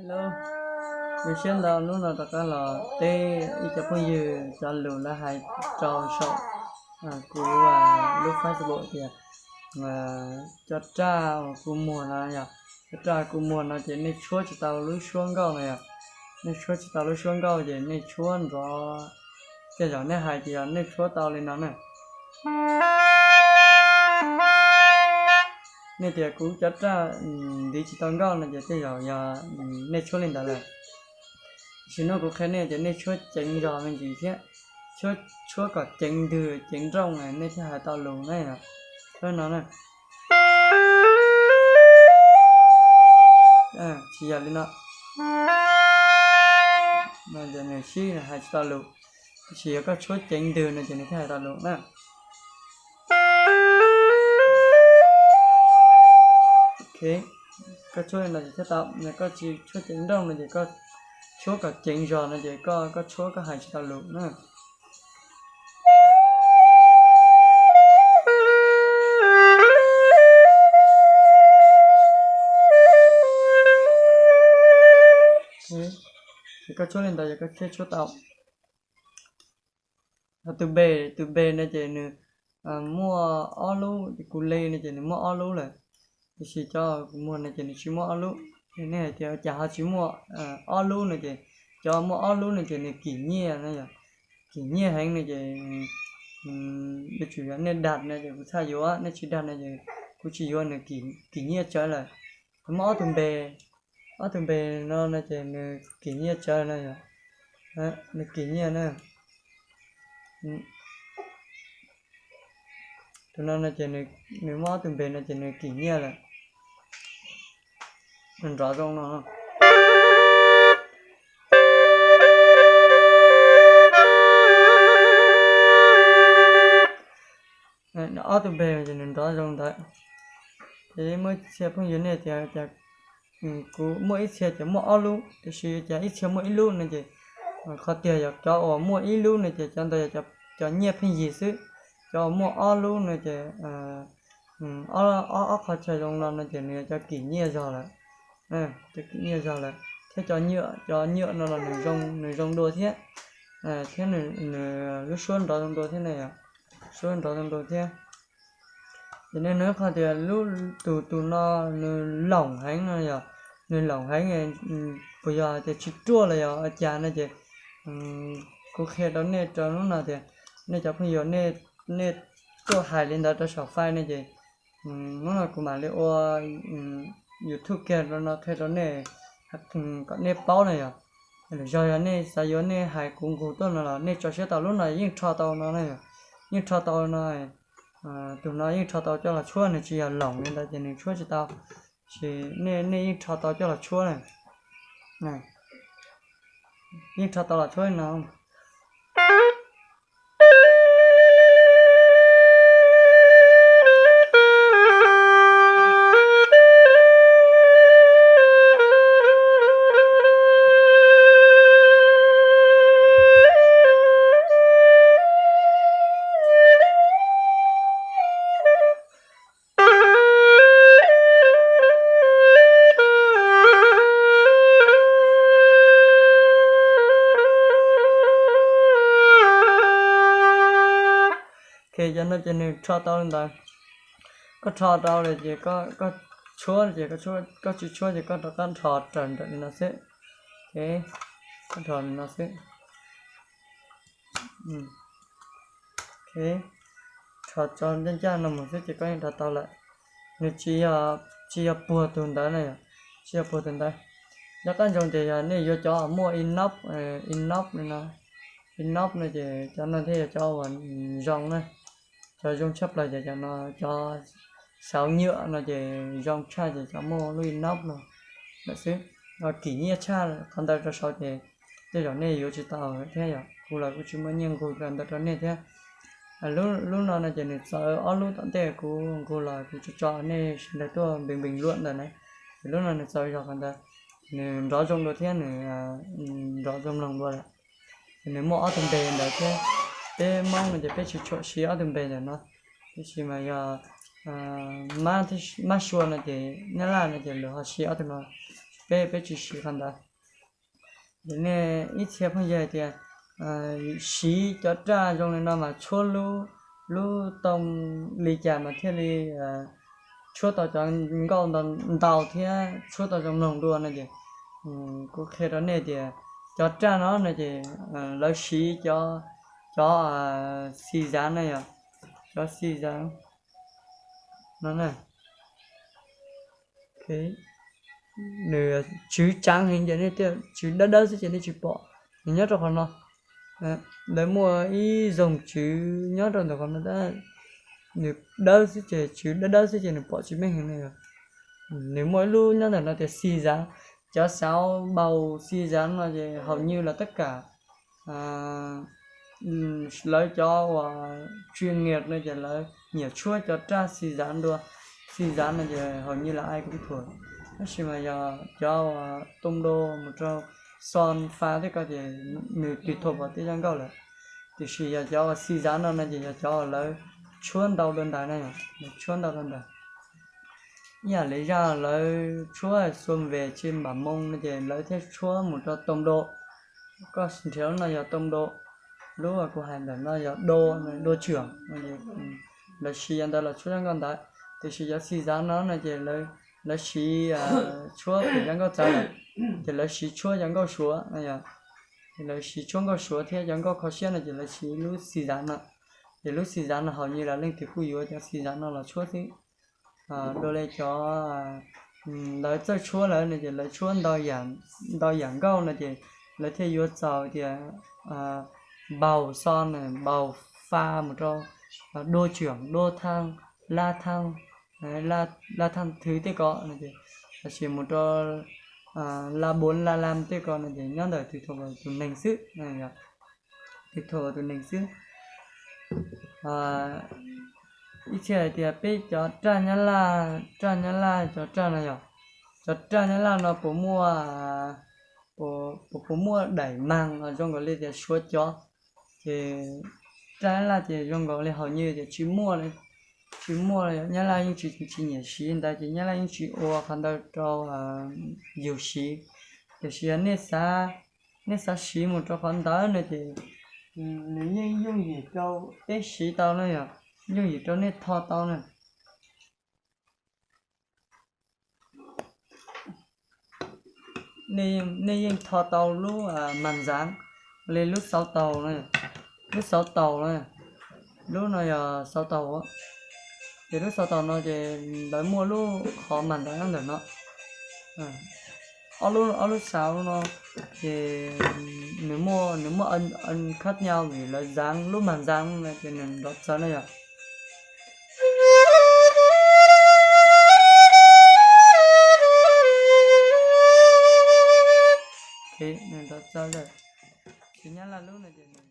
Hello, zoo siab ntau hnub no rov qab los teb ib cov phooj ywg cov lus lawv hais rau saum kuv lub Facebook tias cov raj uas kuv muag no yog, cov raj kuv muag no ces nej tshuab tsis tau lub suab nkauj no yog, nej tshuab tsis tau lub suab nkauj ces nej tshuab nrov, tej zaum nej hais ces yog nej tshuab tau li no na. Nej tias kuv cov raj ntiv tsis tau nkauj no ces tej zaum yog nej tshuab li ntawd lawm. Tiam sis no kuv qhia nej tias nej tshuab ceev zog me ntsis thiab, tshuab kom ceev ntws ceev nrooj nej thiaj hais tau lus na. Tshuab no na, tsis yog li no, no ces nws sib hais tsis tau lus. Tiam sis yog koj tshuab ceev ntws no ces nws thiaj hais tau lus na. Koj tshuab li no ces thiaj tau, koj tsis tshuab ceev nrooj no ces koj tshuab kom ceev zog no ces koj tshuab koj hais tsis tau lus na. Ces koj tshuab li ntawd yog koj thiaj tshuab tau. Ho tus npe, tus npe no ces nws muaj ob lub, kuv li no ces nws muaj ob lub lawm. Tiam sis cov kuv muag no ces nws tsis muaj ob lub. Nej hais tias cas ho tsis muaj ob lub no ces cov muaj ob lub no ces nws kim nyiaj no yog, kim nyiaj heev no ces yuav tsum yog nej dag no ces kuv txhaj yuav, nej tsis dag no ces kuv tsis yuav, nws kim nyiaj tsawv lawm. Muaj ob tug npe, ob tug npe no no ces nws kim nyiaj tsawv no yog, nws kim nyiaj na. Tus no no ces nws muaj ob tug npe no ces nws kim nyiaj lawm. Nws nrov zoo no. Ob tug npe ces nws nrov zoo ntawd. Ces muaj ib txhia phooj ywg nej tias, kuv muaj ib txhia ces muaj ob lub, tiam sis cas ib txhia muaj ib lub no ces qhov tiag yog cov uas muaj ib lub no ces cov ntawd yog cov nyiaj pheej yig xwb. Cov uas muaj ob lub no ces ob, ob qhov chaw zoo no no ces nws yog cov kim nyiaj zog lawm. Cov kim nyiaj zog lawm thiab cov nyuam, cov nyuam no los nws zoo, nws zoo dua thiab, thiab nws lub suab nrov zoo dua thiab ne yom, suab nrov zoo dua thiab. Ces nej nug qhov tias lub, tus, tus no nws loom heev no yog, nws loom heev, puas yog tias tsis ruaj los yog ua cas no ces kuv qhia rau nej rau hnub no tias nej cov phooj ywg nej tuaj hais li ntawd rau saum fai no ces hnub no kuv mam li ua YouTube kiag rau no qhia rau nej, kom nej paub no yog. Lwm zaug yog nej xav yuav nej hais kuv nqug tuaj no los nej tso siab tau, lub no yeej rho tau no na yog, yeej rho tau no. Tus no yeej rho tau coj los tshuab, nws tsis yog loom li ntawd ces nws tshuab tsis tau. Sis nej, nej yeej rho tau coj los tshuab na, yeej rho tau los tshuab no. Ces cov no ces nws rho tau li ntawd. Koj rho tau lawm ces koj tshuab, ces koj tsis tshuab ces koj rov qab rho raws nraim li no xwb. Koj rho li no xwb. Rho tso ncaj ncaj no mus xwb ces koj yeej rho tau lawm. Nws tsis yog, tsis yog puag tus ntawd na yom, tsis yog puag tus ntawd. Nco qab ntsoov tias yog nej yuav cov muaj inox, inox li no, inox no ces cov no thiaj yog cov uas zoo na. Cov zoo tshaj plaws ces cov no, cov xauv nyuam no ces zoo tshaj ces cov muaj lub inox no lawm xwb. Kim nyiaj tshaj qhov ntawd rau saud ces tej zaum nej yuav tsis tau thiab yom, kuv los kuv tsis muaj nyiaj nqug ntawd rau nej thiab. Lub no no ces nws txawv ob lub, tom ntej kuv nqug los kuv tso tso nej sawv daws tuaj npees npees luam ntawm na. Ces lub no nws txawv zog qhov ntawd, nws nrov zoo dua thiab nws nrov zoo mloog dua lawm. Nws muaj ob tug npe ntawd thiab. Peb Hmoob no ces peb tsis tshua siv ob tug npe ntawm no, tiam sis mas yog Mab Suav no ces, Nyab Laj no ces lawv ho siv ob tug no. peb peb tsis siv qhov ntawd. Ces nej ib txhia phooj ywg hais tias siv cov raj zoo li no mas tshuab lub too li cas mas thiaj li tshuab tau cov nkauj ntau thiab tshuab tau zoo mloog dua no ces kuv qhia rau nej tias cov raj no no ces lawv siv cov, cov xi zav na yom, cov xi zav no na. Nws tswv tseev heev ces nej, tswv dawb dawb xwb ces nej tsis pom. Nws nyob rau qhov no, lawv muaj ib zoog tswv nyob rau ntawm qhov no tab nws dawb xwb ces, tswv dawb dawb xwb ces nws pom tsis meej heev na. Nws muaj ib lub nyob ntawm no tias xi zav, cov xauv npaus xi zav no ces hauv nyuj los tab kam lawv cov uas chuyên nghiệp no ces lawv nyiam tshuab cov raj xi zav dua. Xi zav no ces hauv nyuj los ai kuv thuam, tab sis mas yog cov uas too do mus rau son fa tej ko ces nws tùy thuộc vào tej zaj nkauj lawm. Tiam sis yog cov uas xi zav no no ces yog cov uas lawv tshuab ntau dua ntais na, tshuab ntau dua ntais. Ib yam li zaj lawv tshuab xuân về trên bả mông no ces lawv thiaj tshuab mus rau too do. Koj nrhiav lub no yog too do, lub kuv hais ntawm no yog do, do trưởng, lawv siv yam ntawd los tshuab zaj nkauj ntawd. Tiam sis cov xi zav no no ces lawv siv tshuab pem zaj nkauj txawv lawm, ces lawv siv tshuab cov nkauj Suav no yog, ces lawv siv tshuab nkauj Suav thiab cov nkauj kho siab no ces lawv siv lub xi zav no. Ces lub xi zav no hauv nyuj los leej twg kuj yuav cov xi zav no los tshuab xwb. Dua li cov lawv txawj tshuab lawm no ces lawv tshuab ntau yam nkauj no ces lawv thiaj yuav txaus tias npaus son npaus fa mus rau do trưởng, đô thăng, la thăng, la thăng thứ tej ko, los sis mus rau la bốn la năm tej ko no ces nyob ntawm tùy thuộc vào tus neeg xwb, tùy thuộc vào tus neeg xwb. Ib txhia hais tias peb cov raj Nyab Laj, raj Nyab Laj cov raj no yog, cov raj Nyab Laj no puas muaj, puas muaj đảy màng zoo nkaus li tias Suav cov? Ces raj Nyab Laj ces zoo nkaus li hauv nyuj ces tsis muaj li, tsis muaj li. Nyab Laj yeej tsis, tsis nyiam siv ntawd ces Nyab Laj yeej tsis ua qhov ntawd rau yus siv. Tiam sis yog nej xav siv mus rau qhov ntawd no ces nws yeej yooj yim rau peb siv tau na yom, yooj yim rau nej tho tau na. Nej yeej tho tau lub màng dán li lub xauv taus, lub xauv taus na, lub no yog xauv taus. Ces lub xauv taus no ces lawv muaj lub qhov màng dán ntawm no, ob lub, ob lub xauv no ces nws muaj, nws muaj ăn khác nhau vim lawv dán lub màng dán no ces nws nrov txawv na yom. Nws nrov txawv lawm. Ces Nyab Laj lub no ces nws